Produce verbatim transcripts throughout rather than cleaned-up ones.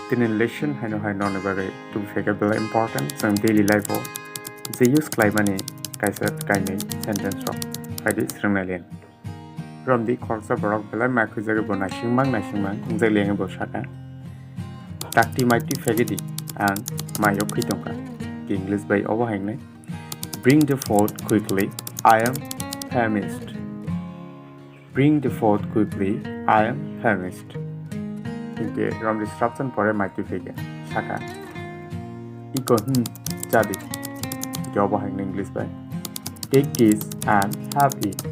Tini lesson haino hai nokni bagwi tubui phaikha belai important, chwng daily life-o je use khlaimani kaisa kainwi sentence rok phaidi swrwngnailiya. Romdi khoroksa borok belai mai khwijagwi bo naisingmang naisingmang wngjakliya wngwi bo sakha, "Dakti mai twi phaikhe di, ang mai-o khwi tongkha." English bai obo hai wngnai, "Bring the food quickly, I am famished." "Bring the food quickly, I am famished." Hinkhe romdi srapsan pore mai twi phaikha, sakha, "Iko, hmm, chadi." Hinkhe obo hai wngnai English bai, "Take this and have it.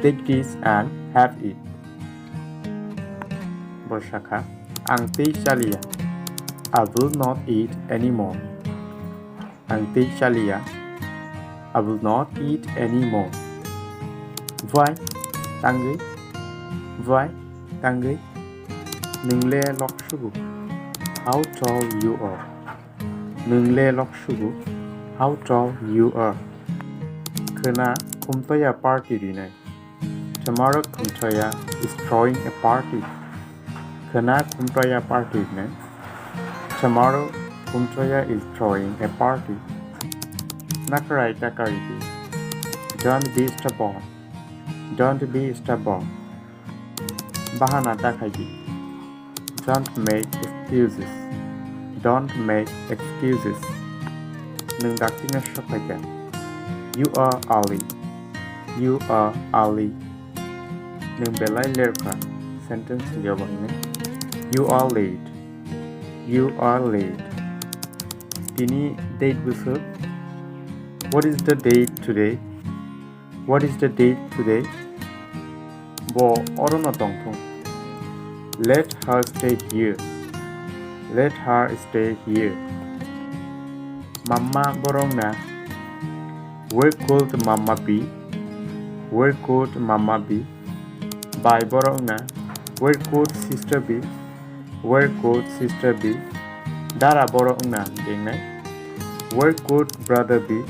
Take this and have it." Bo sakha, "Ang tei chaliya." "I will not eat anymore." "Ang tei chaliya." "I will not eat anymore." "Why?" Tangwi. "Why?" Tangwi. "Nwng le loksugo." "How tall you are." "Nwng le loksugo." "How tall you are." Khwna Khumtoya party rinai. Tomorrow Khumtoya is throwing a party. Khwna Khumtoya party rinai. Tomorrow Khumtoya is throwing a party. Nakrai ta karidi. Don't be stubborn. Don't be stubborn. Bahana ta khaidi. Don't make excuses. Don't make excuses. Nwng dakti no sok phaikha. You are early. You are early. Nwng belai lerkha. Sentence ni jawab hwnwi, "You are late. You are late." Tini date bwswk. What is the date today? What is the date today? Bo oro no tongthung. Let her stay here. Let her stay here. Mamma borok na. Where could Mamma be? Where could Mamma be? Bai borok na. Where could sister be? Where could sister be? Dara borok wngna hingkhe wngnai, where could brother be?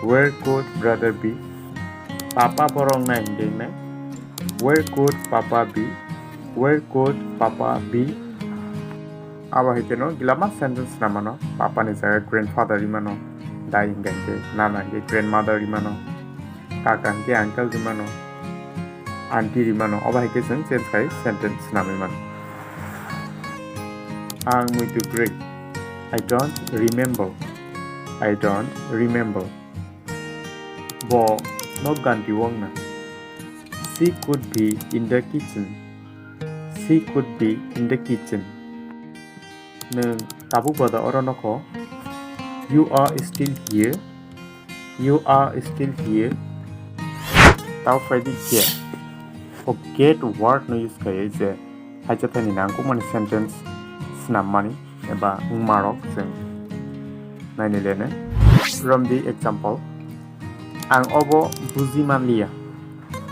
Where could brother be? Papa borok wngna hingkhe wngnai, where could papa be? Where could papa be? Abo hai kheno gilama sentence swnam mano, papa ni jaga grandfather ri mano, dai hingkha hingkhe nana hingkhe grandmother ri mano, kaka hingkhe uncle ri mano, aunty ri mano, obo hai khe chwng change khai sentence swnamwi mano. Ang muitu kwrwi. I don't remember. I don't remember. Bo nok ganti wngna. She could be in the kitchen. She could be in the kitchen. Nwng tabuk boda oro nokho. You are still here. You are still here. Tao phaidi khe. O get word no use khai je hacha thani nangkukmani sentence swnam mani eba wngmarok chwng naini lene. Romdi example. Ang obo buji manliya.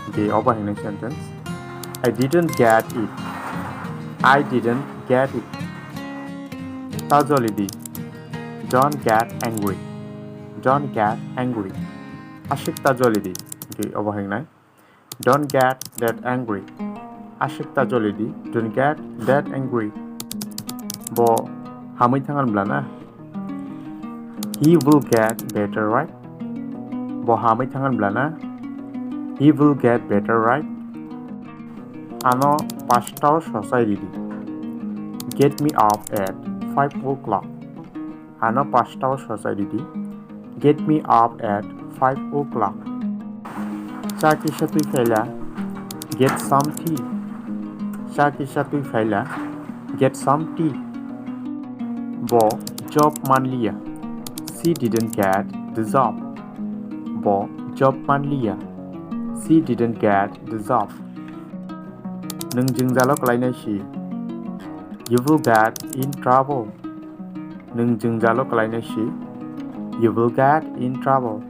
Hingke obo hingnai sentence. I didn't get it. I didn't get it. Ta joli di. Don't get angry. Don't get angry. Aswk ta joli di. Hingke obo hingnai. Don't get that angry. Aswk ta joli di. Don't get that angry. Bo hamwi thangan bla na. He will get better, right? Bo hamwi thangan bla na. He will get better, right? Ano pasta o sochai ridi. Get me up at five o'clock. Ano pasta o sochai ridi. Get me up at five o'clock. Cha kisa twi phaila. Get some tea. Cha kisa twi phaila. Get some tea. Bo job manliya. She didn't get the job. Bo job manliya. She didn't get the job. Nwng jwngjalo kwlainai si. You will get in trouble. Nwng jwngjalo kwlainai si. You will get in trouble.